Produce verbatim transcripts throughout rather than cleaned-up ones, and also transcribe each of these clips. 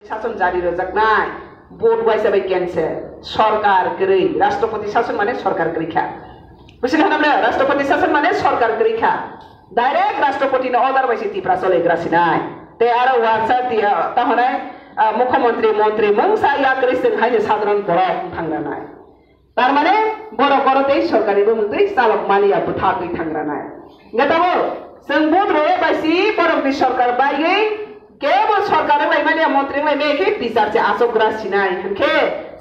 Sason jari rwjaknai, vote waisa bai cancel, sorkar kwrwi, Rashtrapati sason mane sorkar kwrwi kha. Busi kha namle, Rashtrapati sason mane sorkar kwrwi kha. Direct Rashtrapati ni order bai se Tipra chole gra sinai. Te aro wansa tiya, ta honai, ah, mukhyamantri, mantri mungsa ya kwrwi chwng haino sadharan borok thang ranai. Tar mane borok oro tei sorkar ni bumung twi chalok maliya bwtha twi thang ranai. Hwnkhe tamo chwng vote rwya bai si borok ni sorkar baiwi kebo sorkar wng lai maliya, montri wng lai maya khe bichar se achuk gra sinai. Hwnkhe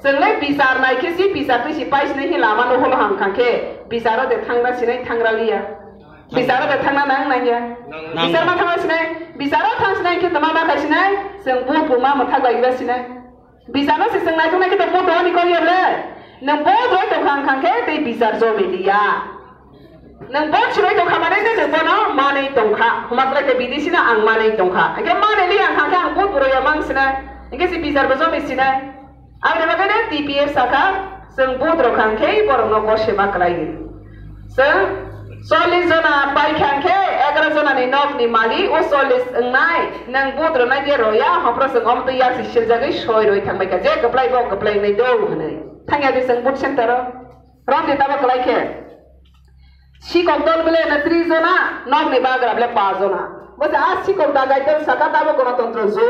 chwng le bichar nai khe si bichar twi si pai sinai khe lama no holo hang kha khe bichar o de thang ra sinai thang ra liya. Bichar o de thang na nang nang ya. Nang. Bichar ma thang ra sinai, bichar o thang sinai khe tama ma khai sinai, chwng vote bo ma mwthak lai gra sinai. Bichar no se chwng naituknai khe to vote rwani kok ya le. Nwng vote rwi tongkha wngkha khe tei bichar jomi liya. Nwng vote swrwi tongkha mane je nwng bono manwi tongkha. Huma kwlai khe bidisi no ang manwi tongkha. Hwnkhe manwi liya wngkha khe ang vote bo rwya mang sinai. Hwnkhe se bichar bo jomi sinai. Aboni bagwi no T P F sakha, chwng vote rwkha hwnkhe borokno gosima kwlai di. Chwng chollish jona paikha hwnkhe egaroh jonani nokni malik o chollish wngnai, nwng vote rwnai de rwya, hophro chwng omtwi yaksi siljagwi soi rwi thangbaikha, je kwplai bo kwplai wngnai do hwnwi. Thangya de chwng vote center o. Romdi tabo kwlai khe. Sikok dol bele na tris jona, nokni bagra bele pa jona. Bo se a sikok dagai dol saka tabo gonotontro jo.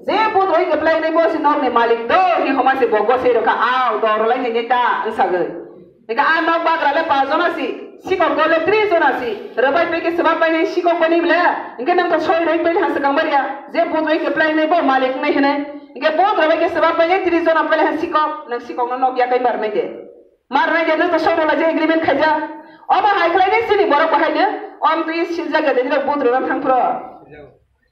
Je vote rwi kwplai wngnai bo se nokni malik do, hi homa se bo gosei rwkha, ao do rwlai nai ta wngsagwi. Eka a nok bagra le pa jona si, sikok dol le tris jona si, rwbai peke swbak bai nai sikok bani bele, hwnkhe nang to soi roi pai ha swkang baria, je vote roi kwplai nai bo malik nai hene, hwnkhe vote roi ke swbak bai nai tris jona pai ha sikok, nang sikok no nok yakai bar nai de. Mar nai de nang to soi roi je agreement khaija. Obo hai khlai nai sini borok bahai de, om twi siljak de nang vote roi thang phro.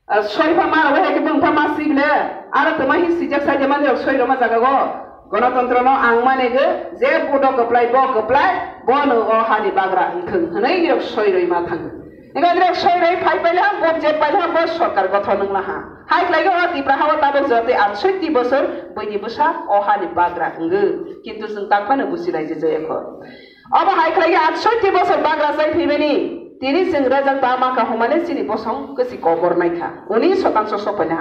Ah, soi pha ma rok hai khe bwng pha ma sik le, aro twma hi sijak sai de mani rok soi rok ma jaga go. Gonotontro no ang mane ge, je budo kwplai, bo kwplai, bo no o hani bagra wngthwng hwnwi rok soi roi ma thang. Ega rok soi roi phai pai le ha, bo je pai le ha, bo sorkar gothon wng la ha. Hai khlai o Tipra ha o tabok jotoi atshotti bosor bwini bwsa o hani bagra wngwi. Kintu chwng tak phano busi lai je joya kho. Obo hai khlai khe atshotti bosor bagra chai phaimani, tini chwng rajak ta mankha hwnmale chini bosong kwchwi kobor naikha, unis shotangso sokphaina.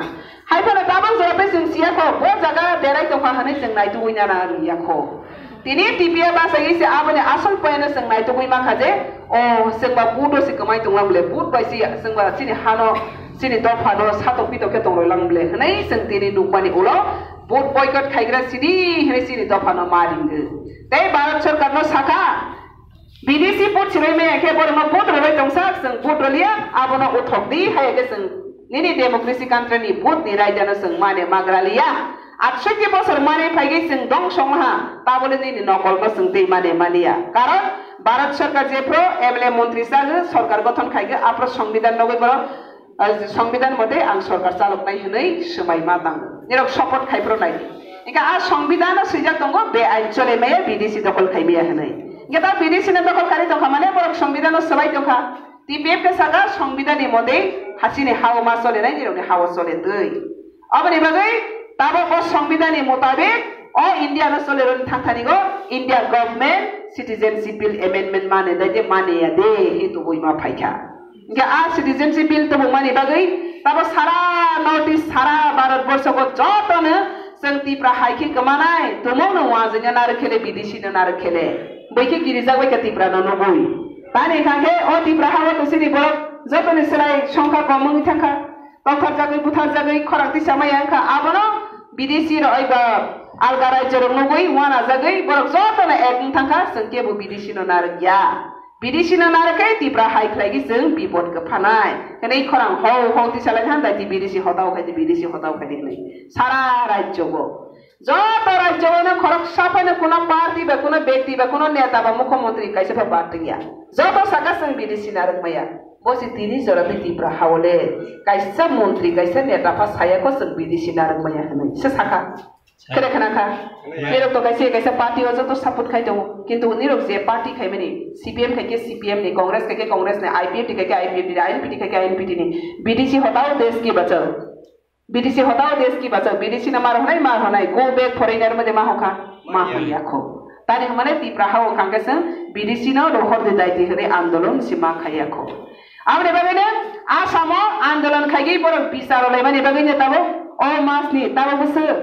Hai phano tabang jora tei chwng siya kho, bo jaga berai tongkha hwnwi chwng naitugwi nana rwya kho. Tini T P F bachai se aboni asol poino chwng naitugwi mankha je, o chwngba budo se kwmai tonglang bole, bud bai se chwngba chini hano, chini dophano satok pitok khe tongroi lang bole hwnwi chwng tini nukmani ulo, bud boycott khaigra sidi hwnwi chini dophano ma ringwi. Tei Bharat Sarkar no sakha, B D C vote swrwi maya khe borokno vote rwbai tongsa, chwng vote rwliya, abono uthok di, haiya khe chwng nini democracy country ni vote ni raida no chwng mane magra liya. Atshotti bosor mane phaigwi chwng dongso wngha, tabole nini nokol no chwng tei mane maliya. Karon Bharat Sarkar jephru M L A montri chagwi sorkar gothon khaigwi aphro songbidan nogwi borok Ah, songbidan mote ang sorkar chaloknai hwnwi swmai ma tang. Nirok support khai phro nai. Eka a songbidan o swijak tongo, be ain chole maya, B D C dokol khai maya hwnwi. Eka ta B D C no dokol kari tongkha mane borok songbidan o swbai tongkha. T P F ke saka songbidan ni mote hasini hao ma chole nai, nirok ni hao chole twi. Aboni bagwi tabok o songbidan ni motabik o India no chole roni thang thani go India government citizenship bill amendment mane dai de mane ya de hi tubui ma phaikha. Hingke a citizenship bill tubumani bagwi tabo sara North East, sara Bharat borsoko jotono chwng Tipra hai khe kwmanai, tumungno uajaino narwk khele, B D C no narwk khele. Bwikhe kirijak bai khe Tipra no nugwi. Tani hwnkhe o Tipra hao tusini borok jotoni swlai songkha kom wngwi thangkha. Tongthar jagwi, buthar jagwi, khorang tisa maya wngkha. Abono B D C rok eba alga rajyo rok nugwi uana jagwi borok jotono ek wng thangkha, chwng kebo B D C no narwk ya. B D C no narwk khe Tipra hai khlai khe chwng bipod kwphanai. Hwnwi khorang hou hou tisa lai han dai ti B D C hotao khai di, B D C hotao khai di hwnwi. Sara rajyo bo. Joto rajyo o no khoroksa phano kuno party ba, kuno bekti ba, kuno neta ba, mukhyamantri kaisa pha party ya. Joto saka chwng B D C narwk maya. Bo se tini jora tei Tipra hao le kaisa montri, kaisa neta pha saya kho chwng B D C narwk maya hwnwi. Se saka. Khere khna kha. Nirok to kaisa kaisa party o joto support khai tongo. Kintu nirok je party khaimani, C P M khai khe C P M ni, Congress khai khe Congress ni, I P F T khai khe I P F T ni, I N P T khai khe I N P T ni. B D C hotao desh ki bachao. B D C hotao desh ki bachao. B D C no mar honai, mar honai. Go back foreigner mode ma hokha. Ma hoya kho. Tani hwnmane Tipra hao khangkhe chwng B D C no rohor de dai di hwnwi andolon si ma khaiya kho. Aboni bagwi no Assam o andolon khaigwi borok bichar rwlaimani bagwi no tabuk O mas ni tabo bwswk,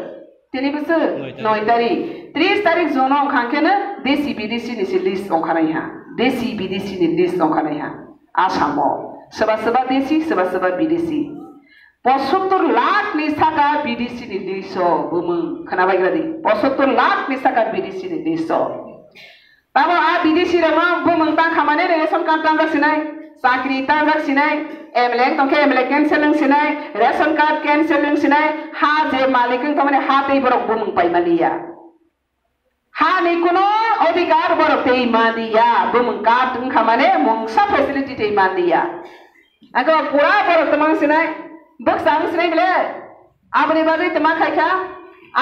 tini bwswk noi tarik. Noi tarik. Tris tarik June no wngkha khe no D C B D C ni si list wngkha nai ha. D C B D C ni list wngkha nai ha. Assam o. Swba swba D C, swba swba B D C. Posottor lakh ni saka B D C ni list o bumung. Khwna bai gra di. Posottor lakh ni saka B D C ni list o. Tamo a B D C rok no bumung tang kha mane ration card tangjak sinai, chakri tangjak sinai, M L A tong khe M L A cancel wng sinai, ration card cancel wng sinai, ha je malik wng tong mani ha tei borok bumung pai mani ya. Ha ni kuno odhikar borok tei mani ya, bumung card wng kha mane mungsa facility tei mani ya. Ako pura borok tamang sinai, bwksa wng sinai bile. Aboni bagwi tma khai kha,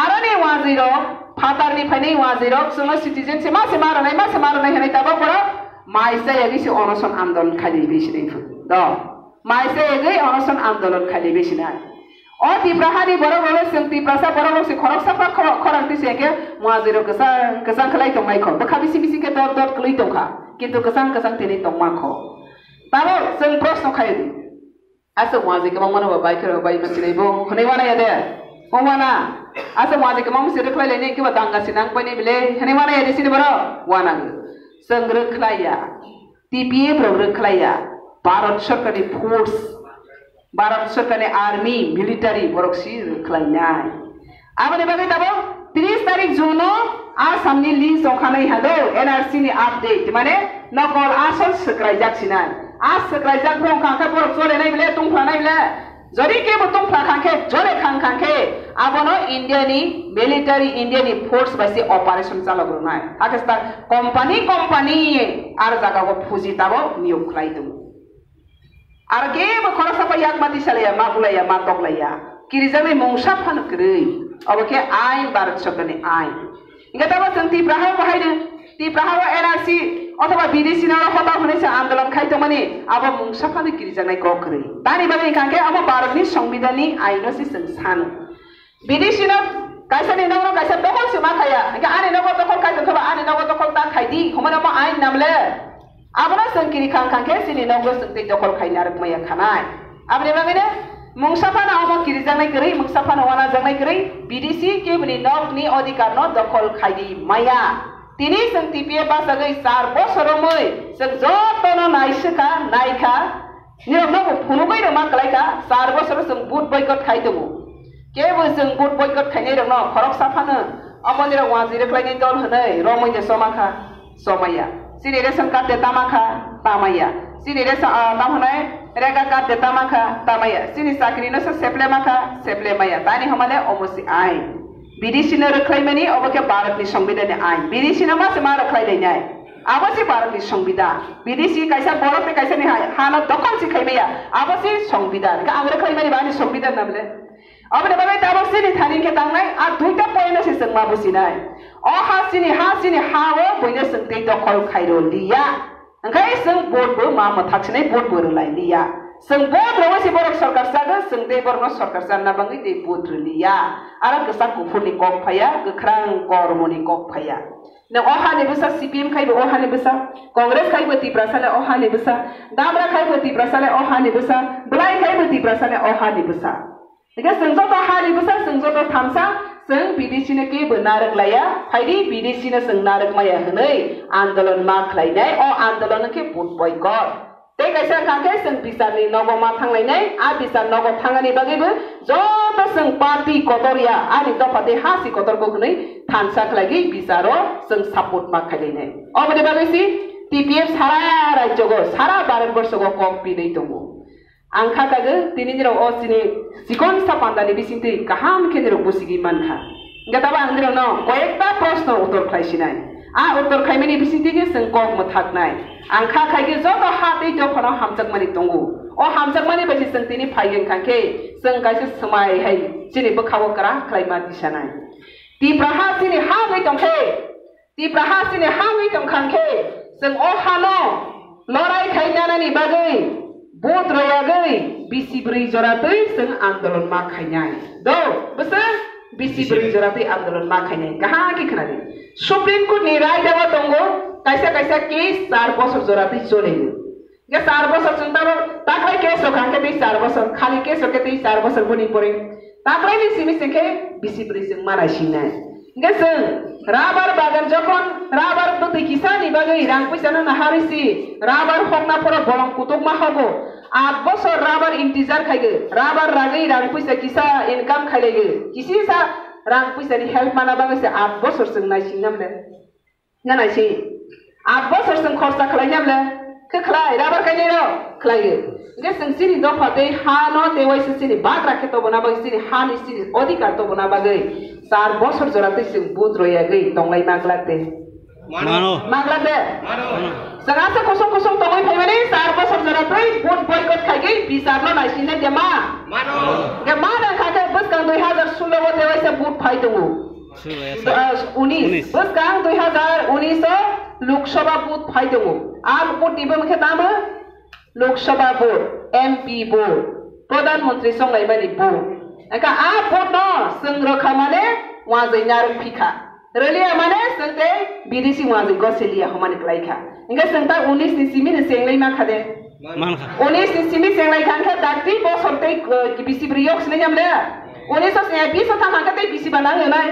aroni wazirok, phatarni phainai wazirok, chwngno citizen se ma se ma rwnai, ma se ma rwnai hwnwi tabok borok mai chayagwi se onoson andolon khailaibai sinai phuru. Do, mai chayagwi onoson andolon khailaibai sinai. O Tipra hani borok rokle chwng Tiprasa borok rok se khoroksa pha khorang twi se khe wazirok kwchang kwchang khlai tongnai kho. Bwkha bisi bisi khe dot dot kwlwi tongkha. Kintu kwchang kwchang tini tongma kho. Tabok chwng proshno khaio di. Aswk wazwi kwbangmano bo bai kheno bai ma sinai bo hwnwi wana ya de? Bo wana. Aswk wazwi kwbangma se rwkhlai lainai khe bo danga se nang painai bile hwnwi wana ya de sini borok? Wana. Chwng rwkhlai ya. T P F rok rwkhlai ya. Bharat Sarkarni force, Bharat Sarkarni army, military borok si rwkhlai nai. Aboni bagwi tabok tris tarik June no Assam ni list wngkha nai ha do N R C ni update, mane nokol asol swkraijak sinai. A swkraijak bo wngkha khe borok chole nai bile, tungphla nai bile. Jodi kebo tungphla kha khe, jole kha kha khe, abono India ni military, India ni force bai se operation chalok rwnai. Hakhe star company, company ar jaga o phuji tabok niyok khlai tongo. Aro kebo khoroksa bai yak ma tisalaiya, ma bulaiya, ma toklaiya. Kirijaknai mungsa phano kwrwi. Obo khe ain, Bharat Sarkarni ain. Hingke tamo chwng Tipra hao bahai no, Tipra hao N R C othoba B D C no hoda hwnwi se andolon khai tongmani, abo mungsa phano kirijaknai kok kwrwi. Tani bagwi hingkha khe abo Bharatni Songbidanni aino se chwng sano. B D C no kaisa ni nogo kaisa dokol se ma khaya. Hingke ani nogo dokol khai tongkhe ba ani nogo dokol ta khai di. Humano mo ain namle. Abono chwng kiri khang khang khe chini nogo chwng tei dokol khai narwk maya khanai. Aboni bagwi no mungsa phano omo kirijaknai kwrwi, mungsa phano wanajaknai kwrwi, B D C keboni nokni odhikar no dokol khai di maya. Tini chwng T P F bachagwi char bosor romwi chwng jotono naisikha, naikha. Nirokno bo phunugwi rwma kwlaikha, char bosoro chwng vote boycott khai tongo. Kebo chwng vote boycott khainairokno khoroksa phano omo nirok wazirok khlainai dol hwnwi romwi de chomakha, chomaya. Chini ration card de tamakha, tamaya. Chini ration, ah, tamo hwnai rega card de tamakha, tamaya. Chini chakri no se seple makha, seple maya. Tani hwnmale omo si ain. B D C no rwkhlaimani obo khe Bharatni Songbidanni ain. B D C no ma se ma rwkhlai lainai. Abo se Bharatni Songbidan. B D C kaisa borok tei kaisa ni ha, hano dokol se khaimaya. Abo se Songbidan. Hingke ang rwkhlaimani ba ani Songbidan na bole? Aboni bagwi tabok chini thani khe tangnai, a duita point no se chwng ma businai. O ha chini ha, chini ha o buino chwng tei dokol khairo liya. Hingke chwng vote bo ma mwthak sinai, vote bo rwlai liya. Chwng vote rwui se borok sorkar chago, chwng tei borokno sorkar channa bagwi tei vote rwliya. Aro kwchak kuphurni kok phaiya, kwkhrang kormoni kok phaiya. Nang o hani bwsa C P M khai bo o hani bwsa, Congress khai bo Tiprasa le o hani bwsa, Damra khai bo Tiprasa le o hani bwsa, Bwlai khai bo Tiprasa le o hani bwsa. Hingke chwng joto hani bwsa, chwng joto thansa, chwng B D C no kebo narwk laiya, phaidi B D C no chwng narwk maya hwnwi andolon ma khlainai, o andolon khe vote boycott. Tei kaisa wngkha khe chwng bichar ni nogo ma thanglainai, a bichar nogo thangani bagwi bo joto chwng party kotor ya, ani dopha tei ha si kotor kok hwnwi thansa khlaigwi bicharo chwng support ma khailainai. Oboni bagwi si T P F sara rajyo go, sara Bharat borsho go kok pinwi tongo. Ang kha kagwi tini nirok o chini chikon sa panda ni bisingtwi kaham khe nirok busigwi mankha. Hingke tabo ang nirokno koyekta proshno uttor khlai sinai. A uttor khaimani bisingtwi khe chwng kok mwthaknai. Ang kha khai khe joto ha tei dophano hamjakmani tongo. O hamjakmani bai se chwng tini phai wngkha khe chwng kaisa swmai hai chini bwkha-o kwrak khlaima tisanai. Tipraha chini ha wngwi tong khe, Tipraha chini ha wngwi tong kha khe chwng o hano lorai khai nanani bagwi vote royagwi bisi bwrwi jora twi chwng andolon ma khainai. Do, bwswk bisi bwrwi jora twi andolon ma khainai. Kaham khe khna di. Supreme Court ni rai dawa tongo, kaisa kaisa case char bosor jora twi chole. Hingke char bosor chwng tamo takhai case rok hingke tei char bosor, khali case rok khe tei char bosor boni pore. Taklaini simi sengkhe bisi bwrwi chwng mana singnai. Hingke chwng rabar bagan jokon rabar bwtwi kisani bagwi rang puisa no naharwi si rabar hokna phoro bolong kutukma hogo. Aat bosor rabar intijar khaigwi, rabar ragwi rang puisa kisa income khailaigwi, kisisa rang puisani help mana bagwi se aat bosor chwng naisingnamle. Nana si. Aat bosor chwng khorsa khlai na bwle. Khe khlai, rabar kainai rok khlai. Hingke chwng chini dopha tei ha no tei waisa chini bagra khe tobona bagwi chini ha ni chini odhikar tobona bagwi char bosor jora tei chwng but royagwi tonglai maglak de. Mano. Maglak de. Mano. Chwng asa kosong kosong tongwi phaimani char bosor jora tei but boycott khaigwi bichar no naisinai de ma. Mano. Hingke ma nang kha khe bwskang dui hazar sullo o tei waisa but phai tongo. Ah, unis. Unis. Bwskang dui hazar unis o Lok Sabha vote phai tongo. A vote ni bwmwi khe tamo Lok Sabha vote, M P vote, Pradhan Mantri songlaimani vote. Engkha a vote no chwng rwkha mane wajwi narwk phikha. Rwliya mane chwng tei bidesi wajwi gosiliya hwnmani klaikha. Engkha chwng ta unis ni simi ni chenglai mankha de. Mankha. Unis ni simi chenglai kha khe dakti bosor tei, uh, bisi bwrwi yok sinai nyamle. Unis o se biso thang kha tei bisi ba nang nai.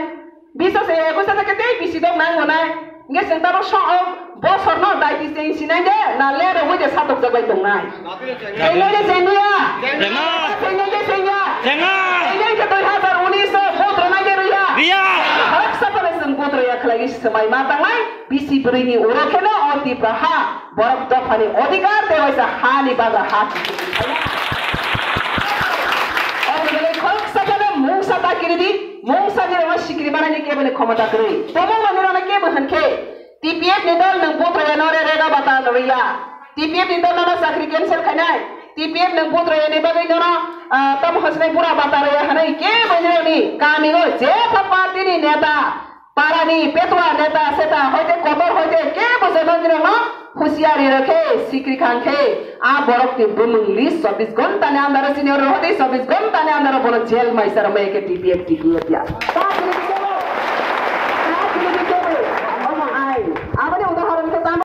Biso se ekush ta khe tei bisi dok nang nai. Nge chwng tabo so, uh, bosor no daiti cheng sinai de na le ro wide satok jabai tong nai. Chenglai de chengya. Chengma. Chenglai de chengya. Chengma. Chenglai khe dui hazar unis o vote rwnai de rwya. Rwya. Haksa pore chwng vote rwya khlai swmai ma tangnai. Bisi bwrwini uro kheno o Tipra ha borok dophani odhikar tei waisa hani bagra ha. Oboni bagwi khoroksa phano mungsa ta kiridi, mungsa ni rokno sikiri manani keboni khomota kwrwi. Tongmung manwi rokno kebo hwn khe, T P F ni dol nwng butraya nore rega bata rwya. T P F ni dol nono chakri cancel khainai. T P F nwng butraya ni bagwi nono, ah, tamo hosnai bura bata rwya hwnwi kebo ni rokni kami o jepha party ni neta Parani petwa neta seta hoite kotor hoite kebo se mandirokno husiari rokhe sikri khangkhe a borokni bumung list chobbish ghonta ni andaro senior rohodi chobbish ghonta ni andaro bono jail maisa romai khe T P F T P F ya. Omo ai. Aboni